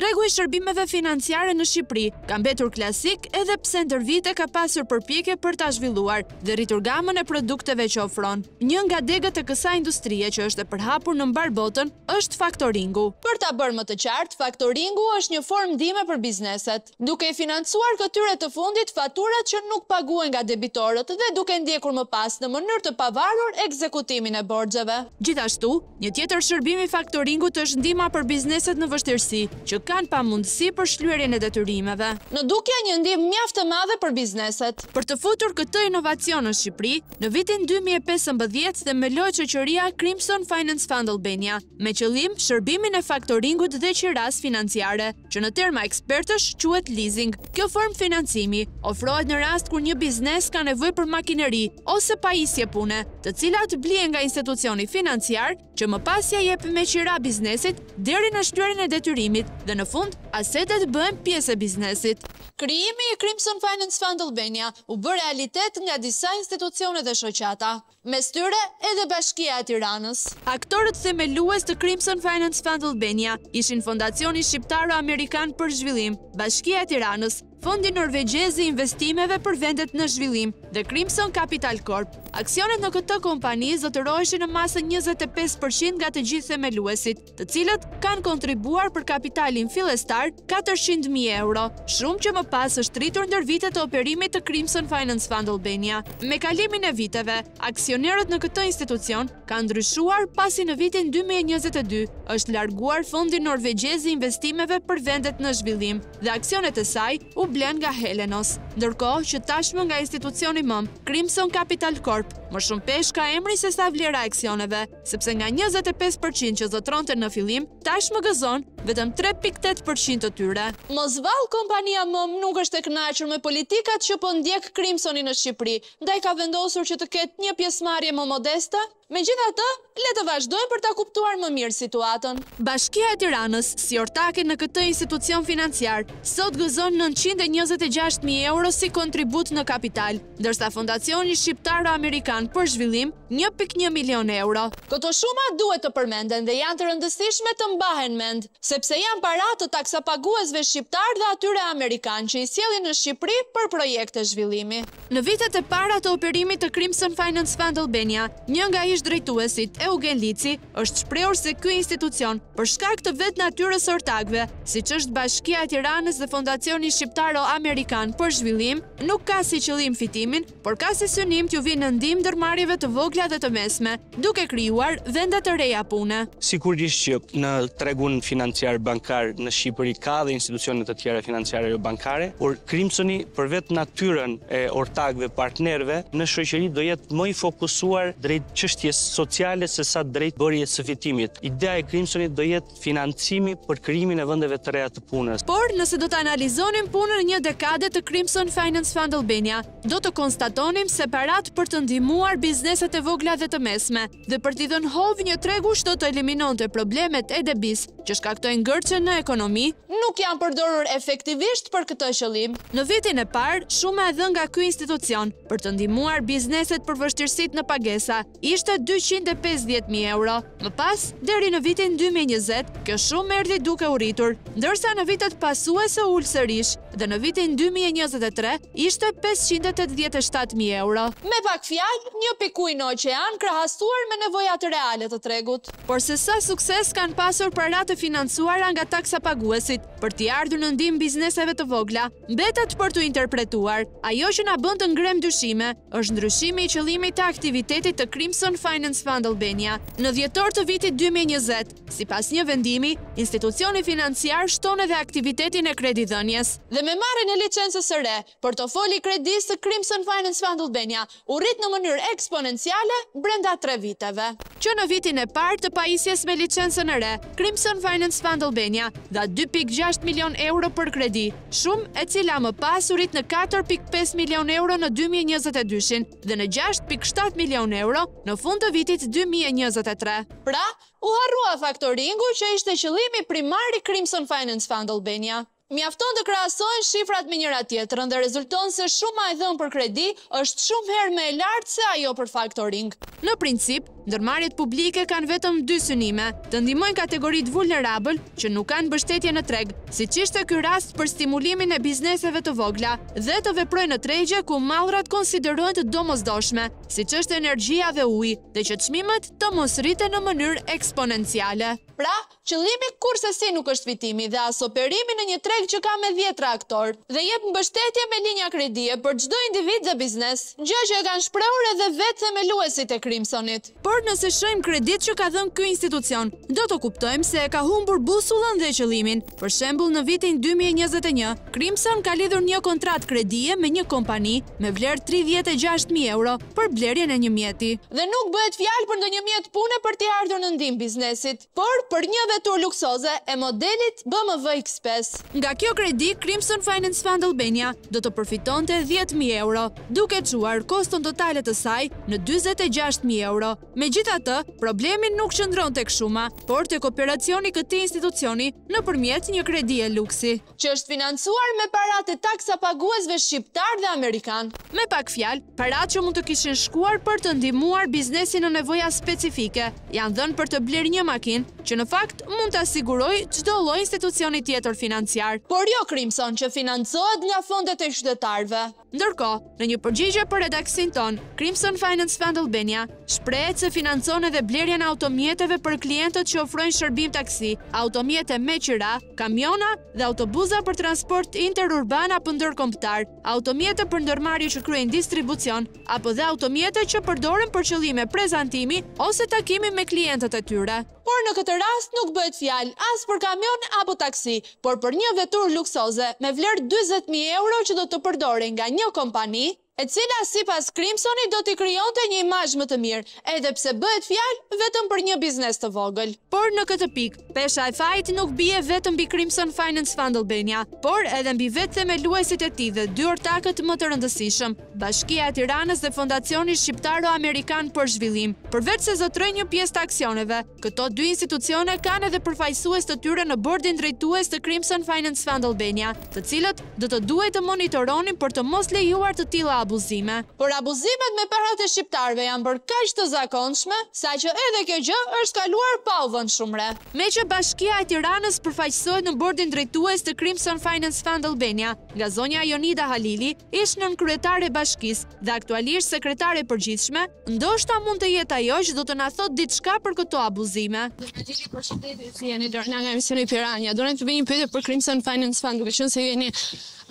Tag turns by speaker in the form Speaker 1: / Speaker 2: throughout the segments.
Speaker 1: Tregu i shërbimeve financiare në Shqipëri ka mbetur klasik edhe pse ndër vite ka pasur përpjekje për ta zhvilluar dhe rritur gamën e produkteve që ofron. Një nga degët e kësaj industrie që është e përhapur në mbarë botën është faktoringu. Për ta bërë më të qartë, faktoringu është një formë ndihme për bizneset, duke i financuar këtyre të fundit faturat që nuk paguhen nga debitorët dhe duke ndjekur më pas në mënyrë të pavarur ekzekutimin e borxheve. Gjithashtu, një tjetër shërbim i faktoringut është ndihma për bizneset në vështirësi, që kanë pamundësi për shlyerjen e detyrimeve. Në dukje një ndihmë mjaft e madhe për bizneset. Për të futur këtë inovacion në Shqipëri, në vitin 2015 themelohet shoqëria Crimson Finance Fund Albania, me qëllim shërbimin e faktoringut dhe qirasë financiare, që në terma ekspertësh quhet leasing. Kjo formë financimi ofrohet në rast kur një biznes ka nevojë për makineri ose pajisje pune, të cilat blihen nga institucioni financiar që më pas ia jep me qira biznesit deri në shlyerjen e detyrimit dhe në fund asetet bëhen pjesë e biznesit. Krijimi i Crimson Finance Fund Albania u bë realitet nga disa institucione dhe shoqata, mes tyre edhe Bashkia e Tiranës. Aktorët themelues të Crimson Finance Fund Albania ishin Fondacioni Shqiptaro-Amerikan për Zhvillim, Bashkia e Tiranës, Fondi Norvegjez i Investimeve për Vendet në Zhvillim dhe Crimson Capital Corp. Aksionet në këtë kompani zotëroheshin në masën 25% nga të gjithë themeluesit, të cilët kanë kontribuar për kapitalin fillestar 400.000 euro, shumë që më pas është rritur ndër vite të operimit të Crimson Finance Fund Albania. Me kalimin e viteve, aksionerët në këtë institucion kanë ndryshuar pasi në vitin 2022 është larguar Fondi Norvegjez i Investimeve për Vendet në Zhvillim dhe aksionet e saj u blenë nga Helenos. Ndërkohë që tashmë nga institucioni mëmë, Crimson Capital Corp, më shumë peshë ka emri se sa vlera e aksioneve, sepse nga 25% që zotëronte në fillim, tashmë gëzon vetëm 3.8% të tyre. Mos vallë kompania mëmë nuk është e kënaqur me politikat që po ndjek Crimsoni në Shqipëri, ndaj ka vendosur që të ketë një pjesëmarrje më modeste? Megjithatë, le të vazhdojmë për ta kuptuar më mirë situatën. Bashkia e Tiranës, si ortake në këtë institucion financiar, sot gëzon 926.000 euro si kontribut në kapital, ndërsa Fondacioni Shqiptaro-Amerikan për Zhvillim 1.1 milion euro. Këto shuma duhet të përmenden dhe janë të rëndësishme të mbahen mend, sepse janë para të taksapaguesve shqiptarë dhe atyre amerikanë që i sjellin në Shqipëri për projekte zhvillimi. Në vitet e para të operimit të Crimson Finance Fund Albania, një nga ish-drejtuesit, Eugen Lici, është shprehur se ky institucion, për shkak të vetë natyrës së ortakëve, siç është Bashkia e Tiranës dhe Fondacioni Shqiptaro-Amerikan për Zhvillim, nuk ka si qëllim fitimin, por ka si synim t'ju vijë në ndihmë ndërmarrjeve të vogla dhe të mesme, duke krijuar vende të reja pune.
Speaker 2: Sigurisht që në tregun financiar bankar në Shqipëri ka dhe institucione të tjera financiare jo bankare, por Crimsoni për vetë natyrën e ortakëve, partnerëve në shoqëri do jetë më i fokusuar drejt çështjes sociale se sa drejt bërjes së fitimit. Ideja e Crimsonit do jetë financimi për krijimin e vendeve të reja të punës.
Speaker 1: Por, nëse do të analizonim punën e një dekade të Crimson Finance Fund Albania, do të konstatonim se paratë për të ndihmuar bizneset e vogla dhe të mesme dhe për t'i dhënë hov një tregu që do të eliminonte problemet e debisë që shkaktojnë ngërçe në ekonomi, nuk janë përdorur efektivisht për këtë qëllim. Në vitin e parë, shuma e dhënë nga ky institucion për të ndihmuar bizneset për vështirësitë në pagesa ishte 250.000 euro. Më pas, deri në vitin 2020, kjo shumë erdhi duke u rritur, ndërsa në vitet pasuese u ul sërish dhe në vitin 2023 ishte 587.000 euro. Me pak fjalë, një pikë ujë në oqean krahasuar me nevojat reale të tregut. Por se sa sukses kanë pasur paratë e financuara nga taksapaguesit për t'i ardhur në ndihmë bizneseve të vogla, mbetet për t'u interpretuar. Ajo që na bën të ngremë dyshime është ndryshimi i qëllimit të aktivitetit të Crimson Finance Fund Albania në dhjetor të vitit 2020. Sipas një vendimi, institucioni financiar shton edhe aktivitetin e kredidhënies. Dhe me marrjen e licencës së re, portofoli i kredisë së Crimson Finance Fund Albania u rrit në mënyrë eksponenciale brenda 3 viteve. Që në vitin e parë të pajisjes me licencën e re, Crimson Finance Fund Albania dha 2.6 milion euro për kredi, shumë e cila më pas u rrit në 4.5 milion euro në 2022-shin dhe në 6.7 milion euro në fund të vitit 2023. Pra, u harrua faktoringu që ishte qëllimi primar i Crimson Finance Fund Albania. Mjafton të krahasohen shifrat me njëra tjetrën dhe rezulton se shuma e dhënë për kredi është shumë herë më e lartë se ajo për faktoring. Në princip, Ndërmarrjet publike kanë vetëm dy synime, të ndihmojnë kategoritë vulnerabël që nuk kanë mbështetje në treg, siç ishte ky rast për stimulimin e bizneseve të vogla, dhe të veprojnë në tregje ku mallrat konsiderohen të domosdoshme, siç është energjia dhe uji, dhe që çmimet të mos rriten në mënyrë eksponenciale. Pra, Qëllimi kurrsesi nuk është fitimi dhe as operimi në një treg që ka me dhjetra aktorë dhe jep mbështetje me linja kredie për çdo individ dhe biznes, gjë që e kanë shprehur edhe vetë themeluesit e Crimsonit. Por nëse shohim kreditë që ka dhënë ky institucion, do të kuptojmë se e ka humbur busullën dhe qëllimin. Për shembull në vitin 2021, Crimson ka lidhur një kontratë kredie me një kompani me vlerë 36.000 euro për blerjen e një mjeti. Dhe nuk bëhet fjalë për ndonjë mjet pune për t'i ardhur në ndihmë biznesit. Por për një veturë luksoze e modelit BMW X5. Nga kjo kredi, Crimson Finance Fund Albania do të përfitonte 10.000 euro, duke çuar koston totale të saj në 46.000 euro. Megjithatë, problemi nuk qëndron tek shuma, por tek operacioni i këtij institucioni nëpërmjet një kredie luksi. Që është financuar me paratë e taksapaguesve shqiptarë dhe amerikanë. Me pak fjalë, paratë që mund të kishin shkuar për të ndihmuar biznesin në nevoja specifike, janë dhënë për të blerë një makinë, që në fakt mund ta sigurojë çdo lloj institucioni tjetër financiar. Por jo Crimson, që financohet nga fondet e qytetarëve. Ndërkohë, në një përgjigje për redaksinë tonë, Crimson Finance Fund Albania shprehet se financon edhe blerjen e automjeteve për klientët që ofrojnë shërbim taksi, automjete me qira, kamiona dhe autobuza për transport interurban apo ndërkombëtar, automjete për ndërmarrje që kryejnë distribucion, apo dhe automjete që përdoren për qëllime prezantimi ose takimi me klientët e tyre. Por në këtë rast nuk bëhet fjalë as për kamion apo taksi, por për një veturë luksoze me vlerë 40.000 euro që do të përdorej nga një kompani, e cila sipas Crimsonit do t'i krijonte një imazh më të mirë, edhe pse bëhet fjalë vetëm për një biznes të vogël. Por në këtë pikë, pesha e fajit nuk bie vetëm mbi Crimson Finance Fund Albania, por edhe mbi vetë themeluesit e tij dhe dy ortakët më të rëndësishëm, Bashkia e Tiranës dhe Fondacioni Shqiptaro-Amerikan për Zhvillim. Përveç se zotërojnë një pjesë të aksioneve, këto dy institucione kanë edhe përfaqësues të tyre në bordin drejtues të Crimson Finance Fund Albania, të cilët do të duhej të monitoronin për të mos lejuar të tilla abuzime. Por abuzimet me paratë e shqiptarëve janë bërë kaq të zakonshme, saqë edhe kjo gjë është kaluar pa u vënë shumë re. Meqë Bashkia e Tiranës përfaqësohet në bordin drejtues të Crimson Finance Fund Albania nga zonja Jonida Halili, ish nënkryetare e bashkisë dhe aktualisht sekretare e përgjithshme, ndoshta mund të jetë ajo që do të na thotë diçka për këto abuzime. Halili, përshëndetje, si jeni? Lorena nga emisioni Piranja. Doja të bëj një pyetje për Crimson Finance Fund, duke qenë se ju jeni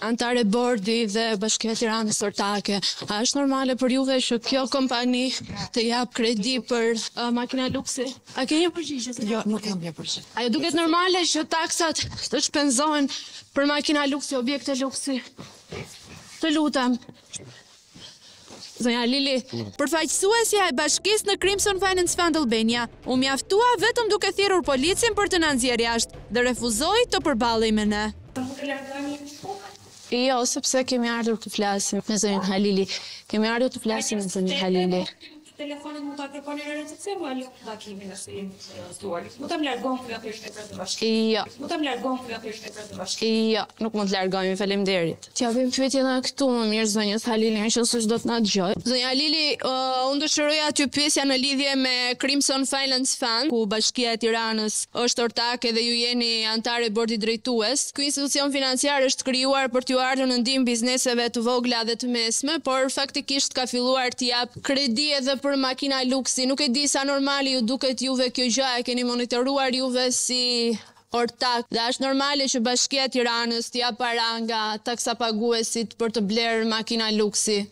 Speaker 1: anëtare bordi dhe Bashkia e Tiranës ortake. A është normale për juve që kjo kompani të japë kredi për uh, makina luksi? A ke një përgjigje?
Speaker 3: Jo, nuk kam një përgjigje.
Speaker 1: A ju duket normale që taksat të shpenzohen për makina luksi, objekte luksi? Të lutem. Zonja Halili, përfaqësuesja e bashkisë në Crimson Finance Fund Albania, u mjaftua vetëm duke thirrur policin për të na nxjerrë jashtë dhe refuzoi të përballej me ne. Jo, sepse kemi ardhur të flasim me zonjën Halili. Kemi ardhur të flasim me zonjën Halili.
Speaker 4: Telefonin mund ta kërkoni në recepcion, ua lëmë takimin nëse jeni të interesuar. Mund ta largoni nga thjesht të bashkisë.
Speaker 1: Jo.
Speaker 4: Mund ta largoni nga thjesht të bashkisë.
Speaker 1: Jo, nuk mund të largohemi, faleminderit. T'ia bëjmë pyetje nga këtu më mirë zonjës Halili, meqenëse s'do të na dëgjojë. Zonja Halili, uh, unë dëshiroja t'ju pyesja në lidhje me Crimson Finance Fund, ku Bashkia e Tiranës është ortake dhe ju jeni anëtare e bordit drejtues. Ky institucion financiar është krijuar për t'ju ardhur në ndihmë bizneseve të vogla dhe të mesme, por faktikisht ka filluar t'i japë Kredi edhe për makina luksi, nuk e di sa normale ju duket juve kjo gjë, a e keni monitoruar juve si ortak dhe a është normale që Bashkia e Tiranës të japë para nga taksapaguesit për të blerë makina luksi?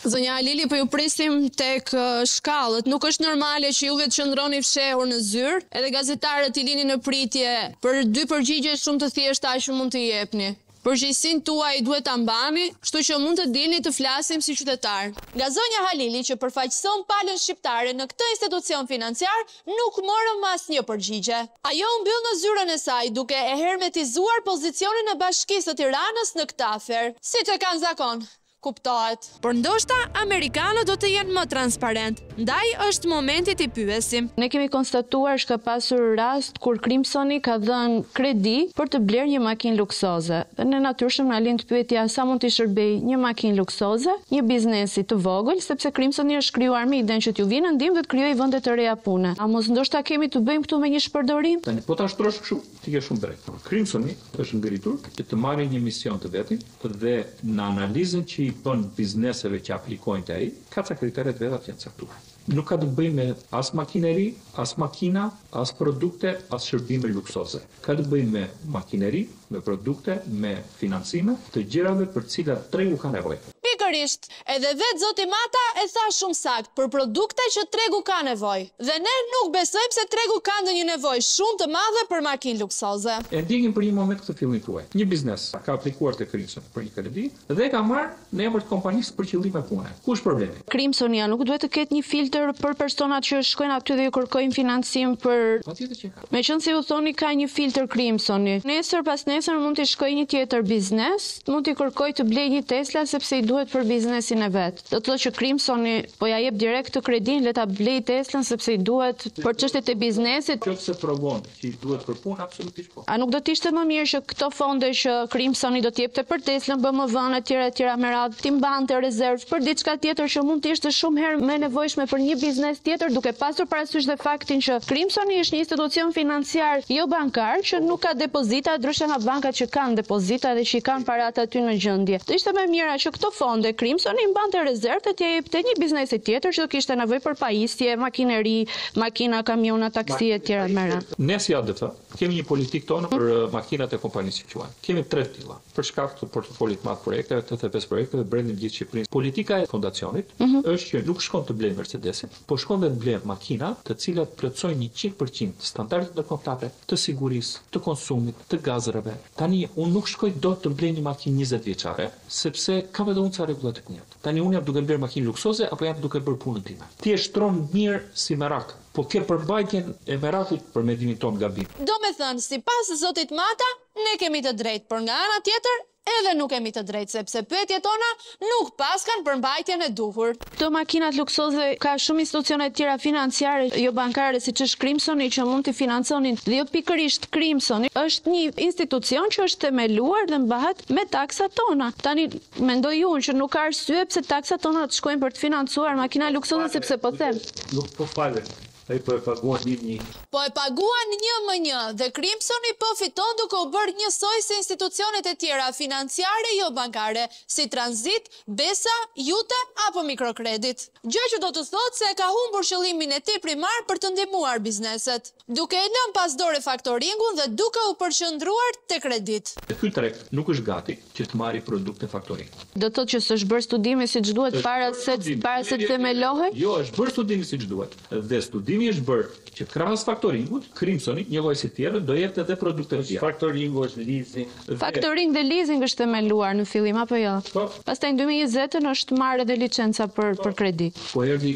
Speaker 1: Zonja Halili po ju presim tek shkallët, nuk është normale që juve të qëndroni fshehur në zyrë, edhe gazetarët t'i lini në pritje për dy përgjigje shumë të thjeshta që mund të jepni. Përgjegjësinë tuaj duhet ta mbani, kështu që mund të dilni të flasim si qytetarë. Nga zonja Halili që përfaqëson palën shqiptare në këtë institucion financiar nuk morëm asnjë përgjigje. Ajo u mbyll në zyrën e saj duke e hermetizuar pozicionin e Bashkisë së Tiranës në këtë aferë. Siç e kanë zakon. Kuptohet. Por ndoshta amerikanët do të jenë më transparentë, ndaj është momenti t'i pyesim. Ne kemi konstatuar që ka pasur rast kur Crimsoni ka dhënë kredi për të blerë një makinë luksoze. Dhe ne natyrshëm na lind pyetja sa mund t'i shërbejë një makinë luksoze një biznesi të vogël, sepse Crimsoni është krijuar me idenë që t'ju vijë në ndihmë dhe të krijojë vende të reja pune. A mos ndoshta kemi të bëjmë këtu me një shpërdorim?
Speaker 3: Tani po ta shtrosh kështu, ti ke shumë të drejtë. Crimsoni është ngritur që të marrë një mision të vetin, Dhe në analizën që i bën bizneseve që aplikojnë te ai, ka ca kritere të veta që janë caktuar. Nuk ka të bëjë me as makineri, as makina, as produkte, as shërbime luksoze. Ka të bëjë me makineri, me produkte, me financime të gjërave për të cilat tregu ka nevojë.
Speaker 1: Pikërisht, edhe vetë zoti Mata e tha shumë saktë, për produkte që tregu ka nevojë. Dhe ne nuk besojmë se tregu ka ndonjë nevojë shumë të madhe për makinë luksoze.
Speaker 3: E ndjekim për një moment këtë fillim tuaj. Një biznes ka aplikuar te Crimson për një kredi dhe e ka marrë në emër të kompanisë për qëllime pune. Ku është problemi?
Speaker 1: Crimsoni a nuk duhet të ketë një filtër për personat që shkojnë aty dhe ju kërkojnë financim për
Speaker 3: Patjetër që e ka.
Speaker 1: Meqenëse ju thoni ka një filtër Crimsoni. Nesër pasnesër mund t'i shkojë një tjetër biznes, mund t'i kërkojë të blejë një Tesla sepse i duhet për biznesin e vet. Do të thotë që Crimsoni po ja jep direkt këtë kredinë, le ta blejë Teslën sepse i duhet për çështjet e biznesit.
Speaker 3: Qoftë se provon që i duhet për punë, absolutisht po.
Speaker 1: A nuk do të ishte më mirë që këto fonde që Crimsoni do të jepte për Teslën, BMW-në etj etj me radhë, t'i mbante rezervë për diçka tjetër që mund të ishte shumë herë më e nevojshme për një biznes tjetër duke pasur parasysh dhe faktin që Crimsoni është një institucion financiar jo bankar që nuk ka depozita ndryshe nga bankat që kanë depozita dhe që i kanë paratë aty në gjendje. Do ishte më e mira që këto fonde Crimsoni i mbante rezervë dhe t'ia jepte një biznesi tjetër që do kishte nevojë për pajisje, makineri, makina, kamiona, taksi etj me
Speaker 3: radhë. Ne si ADF kemi një politikë tonë për makinat e kompanisë që quhen. Kemi tre të tilla. Për shkak të portofolit të madh të projekteve, 85 projekteve brenda gjithë Shqipërisë. Politika e fondacionit është që nuk shkon të blejë Mercedesin, po shkon dhe të blejë makina të cilat plotësojnë 100% standardet ndërkombëtare të sigurisë, të konsumit, të gazrave. Tani unë nuk shkoj dot të blej një makinë 20 vjeçare, sepse kam edhe unë ca rregulla të mia. Tani unë jam duke blerë makinë luksoze apo jam duke bërë punën time? Ti e shtron mirë si merak, po ke përmbajtjen e merakut për mendimin tonë gabim.
Speaker 1: Domethënë, sipas zotit Mata, ne kemi të drejtë, por nga ana tjetër, edhe nuk kemi të drejtë, sepse pyetjet tona nuk paskan përmbajtjen e duhur. Këto makinat luksoze ka shumë institucione të tjera financiare, jo bankare siç është Crimsoni që mund t'i financonin dhe jo pikërisht Crimsoni, është një institucion që është themeluar dhe mbahet me taksat tona. Tani Mendoj unë që nuk ka arsye pse taksat tona të shkojnë për të financuar makina luksoze sepse po
Speaker 3: them. Nuk po falen, ai po e paguan një
Speaker 1: një. Po e paguan një më një dhe Crimsoni po fiton duke u bërë njësoj si institucionet e tjera financiare jo bankare, si Transit, Besa, Jute apo Mikrokredit. Gjë që do të thotë se e ka humbur qëllimin e tij primar për të ndihmuar bizneset. Duke e lënë pas dore faktoringun dhe duke u përqendruar te kreditë.
Speaker 3: Ky treg nuk është gati që të marri produkte faktoring.
Speaker 1: Do të thotë që s'është bërë studimi siç duhet para se para se të themelohej?
Speaker 3: Jo, është bërë studimi siç duhet. Dhe studimi është bërë që krahas faktoringut, Crimsoni, njëlloj si të tjerët, do jepte edhe produkte të
Speaker 2: tjera. Faktoringu është leasing.
Speaker 1: Faktoring dhe leasing është themeluar në fillim apo jo?
Speaker 3: Po.
Speaker 1: Pastaj në 2020-ën është marrë edhe licenca për për kredi.
Speaker 3: Po erdhi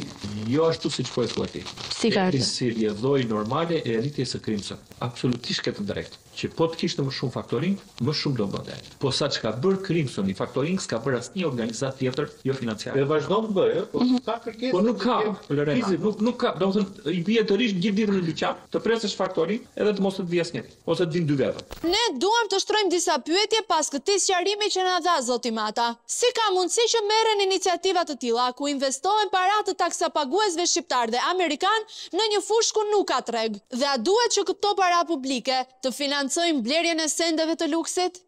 Speaker 3: jo ashtu siç po e thua ti.
Speaker 1: Si ka
Speaker 3: erdhi? Si rrjedhojë normale e rritjes së Crimson. Absolutisht ke të drejtë, që po të kishte më shumë faktoring, më shumë do bënte. Po sa ç'ka bërë Crimsoni faktoring s'ka bërë asnjë organizatë tjetër jo
Speaker 2: financiare. Dhe vazhdon të bëjë, ë, po ka
Speaker 3: kërkesë. Po nuk ka, Lorena, nuk nuk ka, domethënë i bie të rrish gjithë ditën në dyqan, të presësh faktoring edhe të mos të të vijë asnjëri, ose të vinë dy
Speaker 1: veta. Ne duam të shtrojmë disa pyetje pas këtij sqarimi që na dha zoti Mata. Si ka mundësi që merren iniciativa të tilla, ku investohen para të taksapaguesve shqiptarë dhe amerikanë në një fushë ku nuk ka treg? Dhe a duhet që këto para publike të financojnë blerjen e sendeve të luksit?